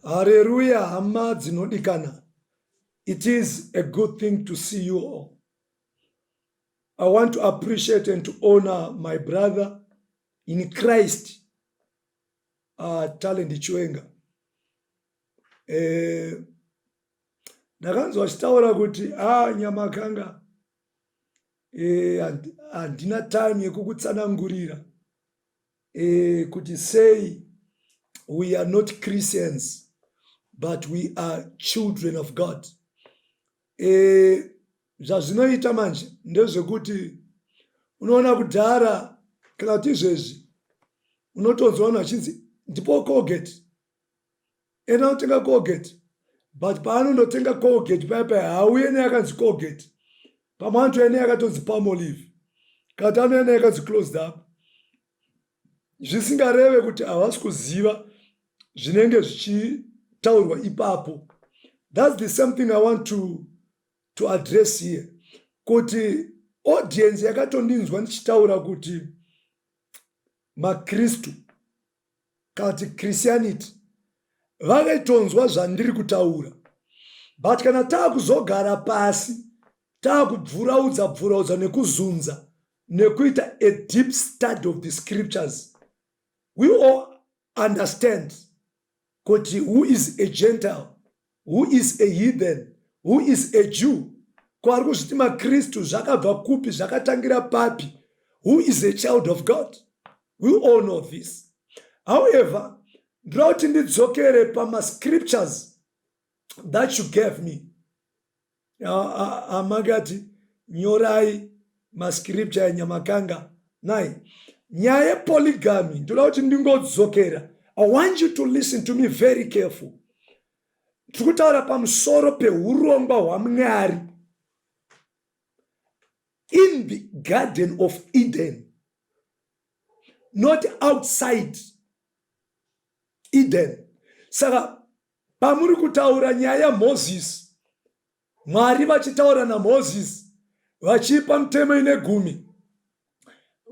Hareruya hama dzinodikana. It is a good thing to see you all. I want to appreciate and to honor my brother in Christ, Talent Chiwenga. Ndakanzwa achitaura kuti a Nyamakanga, handina time yekukutsanangurira kuti sei we are not Christians but we are children of God. Zvazvinoita manje ndezvekuti unoona kudhara kana kuti izvezvi unotonzwa vanhu vachinzi ndipo Colgate, enda unotenga Colgate, but paanondotenga Colgate paya paya hauye neyakanzi Colgate, pamwe anotouya neyakatonzi Palmolive, kana kuti anouya neyakanzi Close Up, zvisingareve kuti havasi kuziva zvinenge zvichitaurwa ipapo. That's the same thing I want to address here, kuti audience yakatondinzwa ndichitaura kuti makristu kana kuti Christianity vakaitonzwa zvandiri kutaura, but kana taakuzogara pasi, taakubvuraudza bvuraudza nekuzunza nekuita a deep study of the scriptures, we all understand kuti who is a Gentile, who is a heathen, who is a Jew, kwaari kuzviti makristu zvakabva kupi, zvakatangira papi, who is a child of God. We all know this. However, ndoda kuti ndidzokere pamascriptures that you gave me. Amakati nyorai mascripture eNyamakanga nai nyaya yepolygamy. Ndoda kuti ndingodzokera. I want you to listen to me very careful. Tiri kutaura pamusoro peurongwa hwaMwari in the Garden of Eden, not outside Eden. Saka pamuri kutaura nyaya yaMozisi, Mwari vachitaura naMozisi vachipa mitemo ine gumi,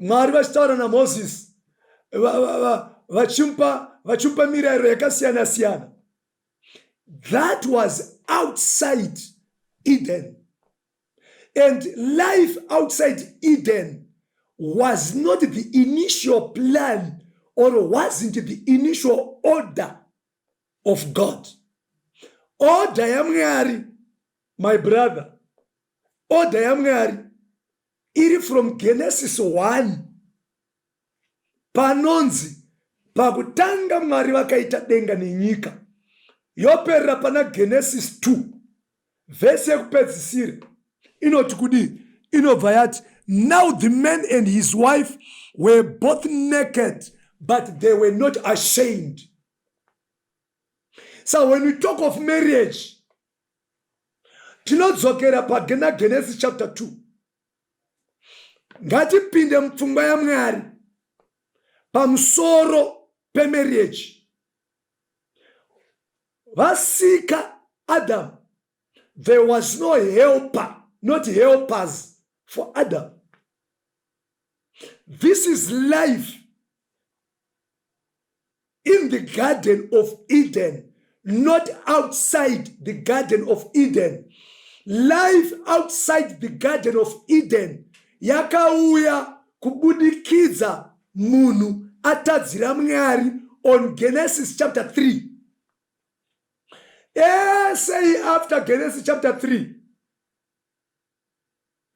Mwari vachitaura naMozisi vachimupa mirayiro yakasiyana siyana, that was outside Eden, and life outside Eden was not the initial plan or wasn't the initial order of God. Order yaMwari, my brother, order yaMwari iri from Genesis 1, panonzi pakutanga Mwari vakaita denga nenyika, yoperera pana Genesis 2, vhesi yekupedzisira inoti kudii? Inobva yati, "Now the man and his wife were both naked, but they were not ashamed." So when we talk of marriage, tinodzokera pagena Genesis chapter 2. Ngatipinde mupfungwa yaMwari pamusoro pemarriage. Vasika Adam, there was no helper, not helpers for Adam. This is life in the Garden of Eden, not outside the Garden of Eden. Life outside the Garden of Eden yakauya kubudikidza munhu atadzira Mwari on Genesis chapter 3. Esei after Genesis chapter 3,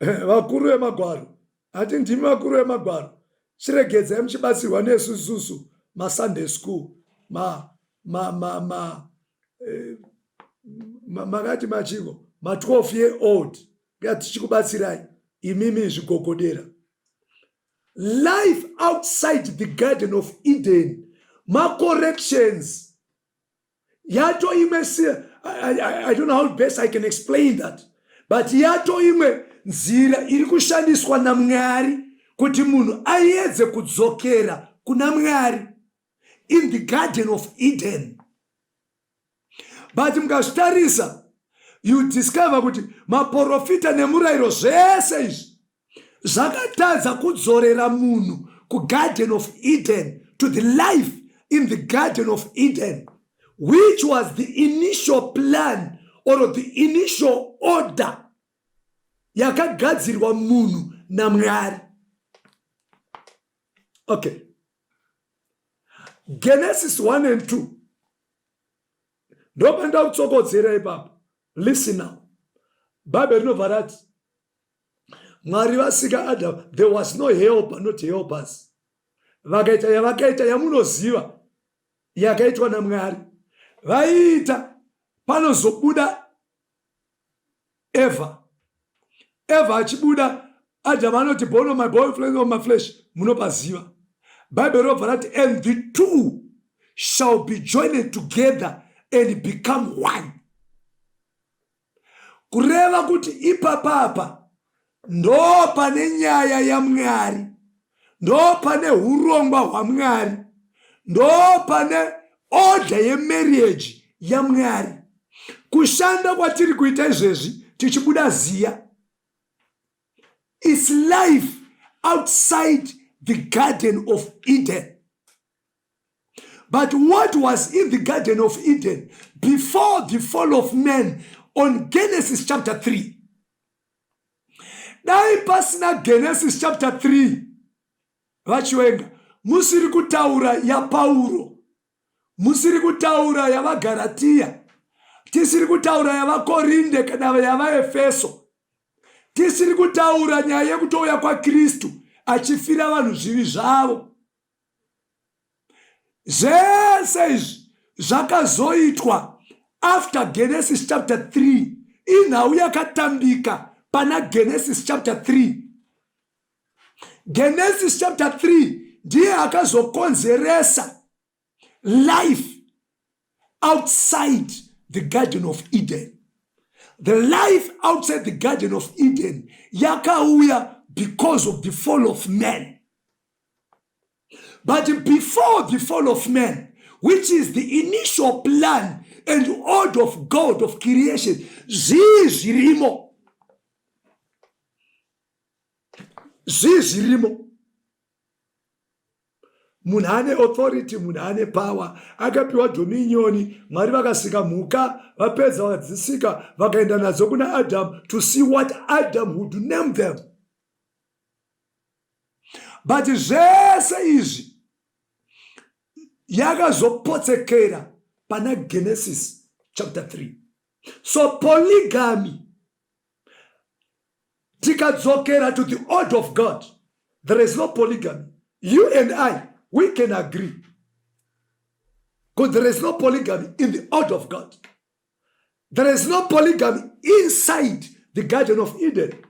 vakuru vemagwaro, hati ndimi vakuru vemagwaro, chiregedzai muchibatsirwa nesu isusu maSunday school, ma ma ma ma eh, makati machiko ma12 year old, ngatichikubatsirai imimi zvigogodera. Life outside the Garden of Eden, macorrections yato imwe. I don't know how best I can explain that, but yato imwe nzira iri kushandiswa naMwari kuti munhu aedze kudzokera kuna Mwari in the Garden of Eden. But mukazvitarisa, you discover kuti maprofita nemurayiro, zvese izvi zvakatadza kudzorera munhu kuGarden of Eden, to the life in the Garden of Eden. which was the initial plan or the initial order yakagadzirwa munhu naMwari. Okay, Genesis 1 and 2 ndopanoda kutsokodzera ipapo. Listen now, Bhaibheri rinobva rati Mwari vasika Adam, there was no helper, not helpers. Vakaita yavakaita yamunoziva yakaitwa naMwari. Vaiita panozobuda Eva. Eva achibuda, Adam anoti, "Bone of my bone, flesh of my flesh." Munopaziva. Bhaibheri robva rati, "And the two shall be joined together and become one." Kureva kuti ipapapa ndo pane nyaya yaMwari, ndo pane urongwa hwaMwari, ndo pane order yemarriage yaMwari. Kushanda kwatiri kuita izvezvi tichibuda ziya is life outside the Garden of Eden. But what was in the Garden of Eden before the fall of man on Genesis chapter 3? Dai pasina Genesis chapter 3, VaChiwenga, musiri kutaura yaPauro, musiri kutaura yavaGaratiya, tisiri kutaura yavaKorinde kana yavaEfeso, tisiri kutaura nyaya yekutouya kwaKristu achifira vanhu zvivi zvavo. Zvese izvi zvakazoitwa after Genesis chapter 3. Inhau yakatambika pana Genesis chapter 3. Genesis chapter 3 ndiye akazokonzeresa life outside the Garden of Eden. The life outside the Garden of Eden yakauya because of the fall of man. But before the fall of man, which is the initial plan and order of God of creation, zvii zvirimo? Zvii zvirimo? Munhu ane authority, munhu ane power, akapiwa dominion. Mwari vakasika mhuka, vapedza vakadzisika, vakaenda nadzo kuna Adam to see what Adam would name them. But zvese izvi yakazopotsekera pana Genesis chapter 3. So polygamy, tikadzokera to the order of God, there is no polygamy. You and I, we can agree because there is no polygamy in the order of God. There is no polygamy inside the Garden of Eden.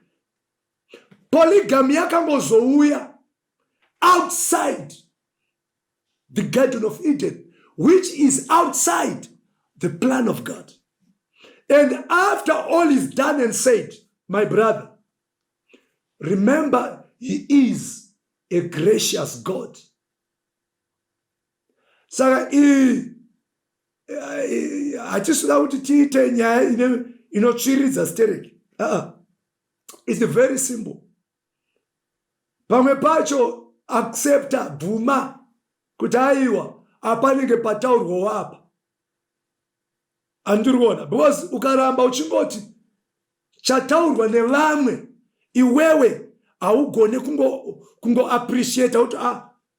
Polygamy yakangozouya outside the Garden of Eden, which is outside the plan of God. And after all is done and said, my brother, remember, He is a gracious God. Saka iyi hatisida kuti tiite nyaya inotsviridza stereki. It's very simple. Pamwe pacho accepta, bvuma kuti aiwa, apanenge pataurwawo apa handiri kuona, because ukaramba uchingoti chataurwa nevamwe, iwewe haugone kungoappreciata kuti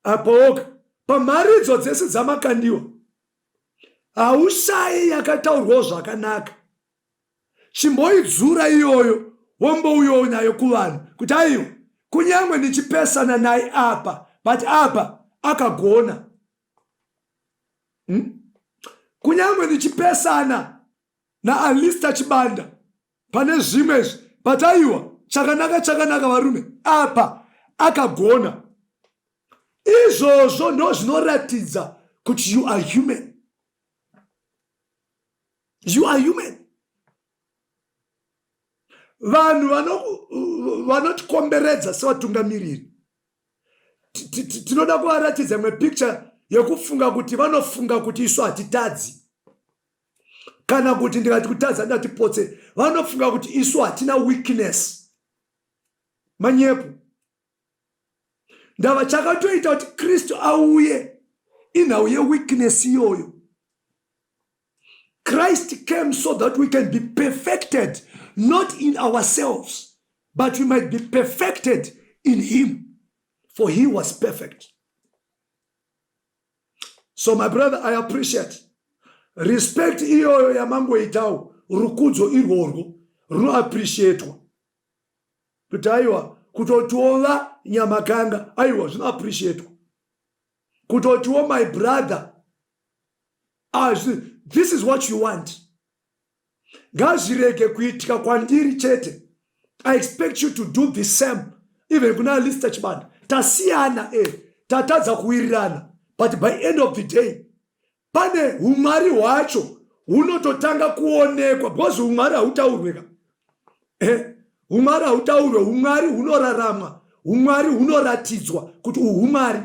apaoka pamharidzo dzese dzamakandiwa haushayi yakataurwawo zvakanaka. Chimboidzura iyoyo, wombouyawo nayo kuvanhu kuti aiwa, kunyange ndichipesana naye apa, but apa akagona. Kunyange ndichipesana naAlista Chibanda pane zvimwe izvi, but aiwa, chakanaka chakanaka, varume, apa akagona. Izvozvo ndo zvinoratidza kuti you are human, you are human. Vanhu vanotikomberedza sevatungamiriri, tinoda kuvaratidza imwe picture yekufunga kuti vanofunga kuti isu hatitadzi, kana kuti ndikati kutadza ndatipotse, vanofunga kuti isu hatina weakness. Manyepo. Ndava chakatoita kuti Kristu auye inhau yeweakness iyoyo. Christ came so that we can be perfected not in ourselves but we might be perfected in him for he was perfect. So my brother, I appreciate respect iyoyo yamangoitawo, rukudzo irworwo runoappreciatwa kuti aiwa kutotiwo Nyamakanga, aiwa zvinoappreciatwa kutotiwo my brother. Ah, this is what you want. Ngazvirege kuitika kwandiri chete. I expect you to do the same even kuna Alister Chibanda. Tasiyana, tatadza kuwirirana, but by end of the day pane umwari hwacho hunototanga kuonekwa, because umwari hautaurwe ka. Umwari hautaurwe, umwari hunoraramwa, umwari hunoratidzwa kuti uhumwari.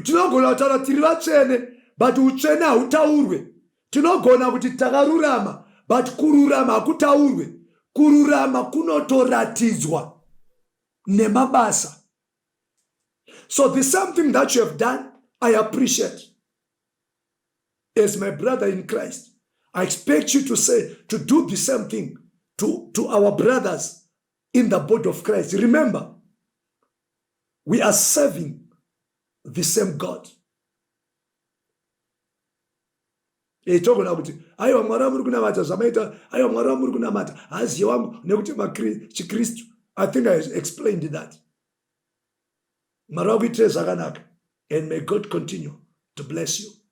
Tinogona kutaura tiri vatsvene, but utsvene hautaurwe. Tinogona kuti takarurama, but kururama hakutaurwe. Kururama kunotoratidzwa nemabasa. So the same thing that you have done, I appreciate. As my brother in Christ, I expect you to say to do the same thing to our brothers in the body of Christ. Remember, we are serving the same God. Togona kuti aiwa, Mwari wamuri kunamata zvamaita, aiwa, Mwari wamuri kunamata haziye wangu nekuti chiKristu. I think I explained that. Mwari wakuitire zvakanaka, and may God continue to bless you.